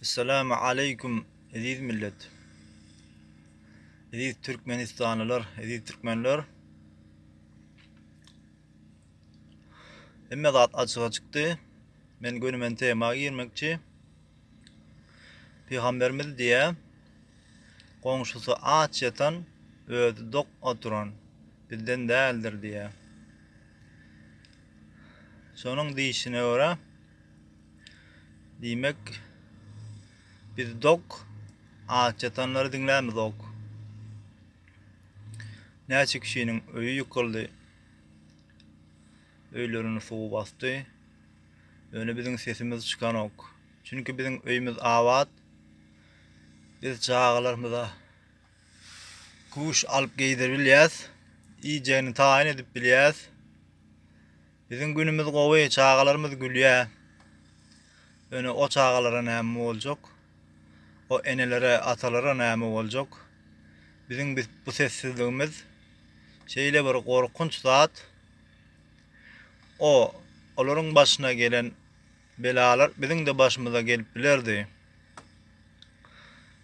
Essalamu aleýkum eziz millet. Eziz Türkmenistanlylar, eziz türkmenler. Hemme zat açyga çykdy. Men gönümen tema girmekçi. Pygamberimiz diýä, goňşusy aç ýatan, özi dok oturan bizden däldir diýä. Şonuň diýişine görä, diýmek, biz dok, aç ýatanlary diňlämizok. Näçe kişiniň öýi ýykyldy, öýlerini suw basdy. Ýöne biziň sesimiz çykanok. Çünki biziň öýümiz abat. Biz çagalarymyza köwüş alyp geýdirip bilýäs. Iýjegini taýyn edip bilýäs. Biziň günümiz gowy, çagalarymyz gülýär. Ýöne o çagalara näme boljak? O enelere, atalara näme boljak? Biziň bu sessizligimiz şeýle bir gorkunç zat. O, olaryň başyna gelen belalar biziň-de başymyza gelip bilerdi.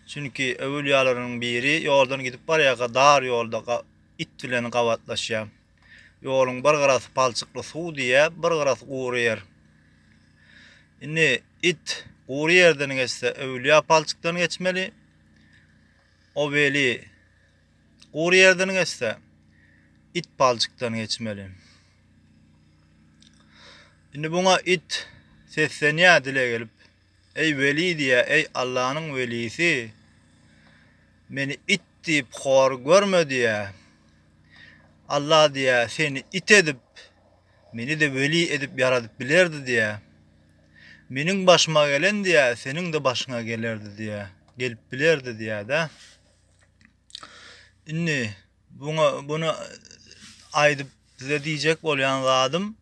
Çünki öwülýalaryň biri ýoldan gidip barýarka dar ýolda it bilen gabatlaşýar. Ýoluň bir gyrasy palçykly suw diýýär, bir gyrasy gury ýer. Indi it gury ýerden geçse, öwülýa palçykdan geçmeli. O weli gury ýerden geçse, it palçykdan geçmeli. Indi buňa it seslenýär dile gelip. Eý weli diýýär, eý Allanyň welisi, meni it diýip hor görme diýýär. Alla diýýär, seni it edip, meni-de weli edip ýaradyp bilerdi diýýär. Meniň başyma gelen diýýär, seniň-de başyňa gelerdi diýýär, gelip bilerdi diýýär-de. Indi buňa buny aýdyp size diýjek bolýan zadym,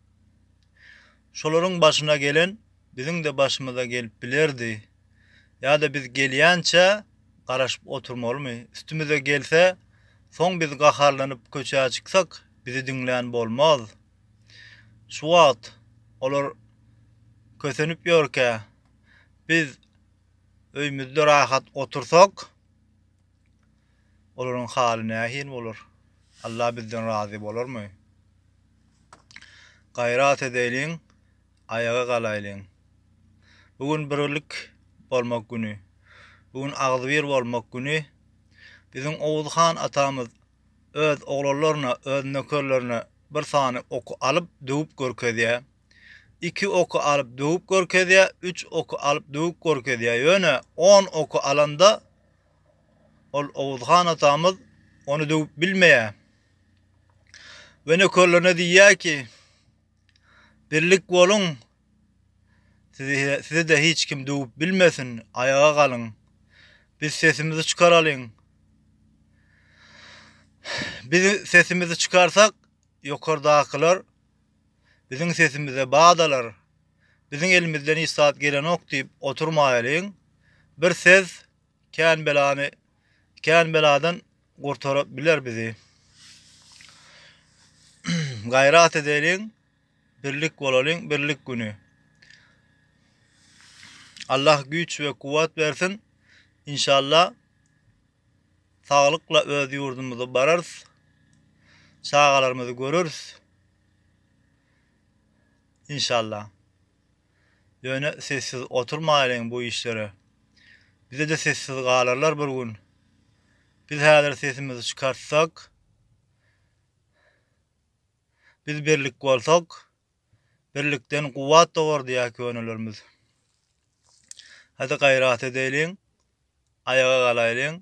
şolaryň başyna gelen biziň-de başymyza gelip bilerdi. Ýa-da biz gelýänçä garaşyp oturmalymy? Üstümize gelse, soň biz gaharlanyp köçä çyksak, bizi diňlän bolmaz. Şu wagt olar kösenip ýörkä, biz öýümizde rahat otursak, olaryň haly nähili bolar? Allah bizden razy bolarmy? Gaýrat edeýliň! Aýaga galaýlyň. Bu gün birlik bolmak güni. Bu gün agzybir bolmak güni. Biziň Oguz han atamyz öz oglanlaryna, öz nökerlerine bir sany oky alyp döwüp görkezýär. Iki oky alyp döwüp görkezýär, üç oky alyp döwüp görkezýär. Ýöne on oky alanda ol Oguz han atamyz ony döwüp bilmeýär. We nökerlerine diýýär ki, Birlik boluň, sizi sizi-de hiç kim döwüp bilmesin, aýaga galyň. Biz sesimizi çykaralyň. Biz sesimizi çykarsak, ýokardakylar biziň sesimize bat alar. Biziň elimizden hiç zat gelenok diýip oturmaýalyň. Bir ses kän belany, kän beladan gurtaryp biler bizi. Gaýrat edeliň, birlik bolalyň, birlik güni. Allah güýç we kuwwat bersin. Inşallah saglykla öz ýurdumyza bararys. Çagalarymyzy göreris. Inşallah. Ýöne sessiz oturmaýlyň bu işlere. Bize-de sessiz galarlar bir gün. Biz häzir sesimizi çykartsak, biz birlik bolsak, birlikden kuwwat dogar diýýär könelerimiz. Hadi gaýrat edeýliň, aýaga galaýlyň.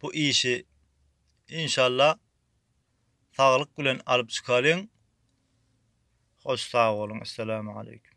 Bu işi inşallah saglyk bilen alyp çykalyň. Hoş sag boluň. Essalamu aleýkum.